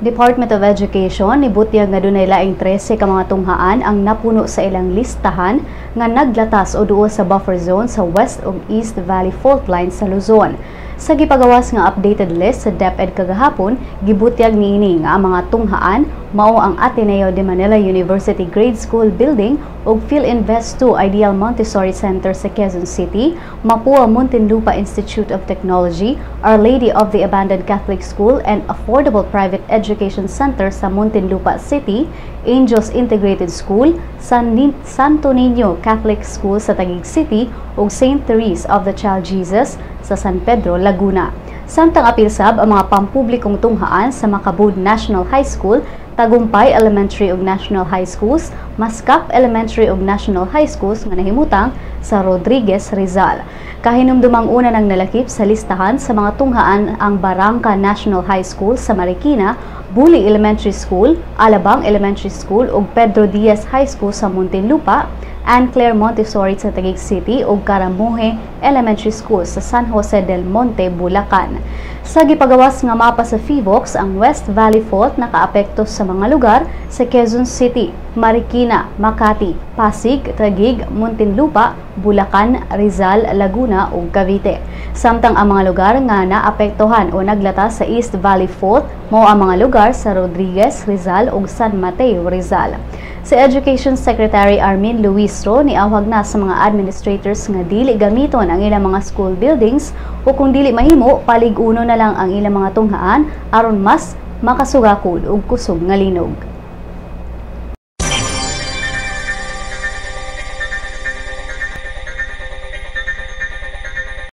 Department of Education nibutyag nga dunay laing 13 ka mga tunghaan ang napuno sa ilang listahan nga naglatas o duol sa buffer zone sa West ug East Valley Fault Line sa Luzon. Sa gipagawas nga updated list sa DepEd kagahapon, gibutyag niini nga ang mga tunghaan mao ang Ateneo de Manila University Grade School Building ug Filinvest 2 Ideal Montessori Center sa Quezon City, Mapua Muntinlupa Institute of Technology, Our Lady of the Abandoned Catholic School and Affordable Private Education Center sa Muntinlupa City, Angels Integrated School, Santo Niño Catholic School sa Taguig City ug St. Therese of the Child Jesus sa San Pedro, Laguna. Samtang apil sab ang mga pampublikong tunghaan sa Macabud National High School, Tagumpay Elementary ug National High Schools, Mascap Elementary ug National High Schools nga nahimutang sa Rodriguez, Rizal. Kahinumdumang una nang nalakip sa listahan sa mga tunghaan ang Barangka National High School sa Marikina, Buli Elementary School, Alabang Elementary School ug Pedro Diaz High School sa Muntinlupa, Anne Claire Montessori sa Taguig City ug Caramuje Elementary School sa San Jose del Monte, Bulacan. Sa gipagawas nga mapa sa PHIVOLCS, ang West Valley Fault nakaapekto sa mga lugar sa Quezon City, Marikina, Makati, Pasig, Taguig, Muntinlupa, Bulacan, Rizal, Laguna ug Cavite. Samtang ang mga lugar nga naapektuhan o naglata sa East Valley Fault mao ang mga lugar sa Rodriguez, Rizal ug San Mateo, Rizal. Si Education Secretary Armin Luistro niawhag na sa mga administrators nga dili gamiton ang ilang mga school buildings o kung dili mahimo, palig-uno na lang ang ilang mga tunghaan aron mas makasugakod og kusog nga linog.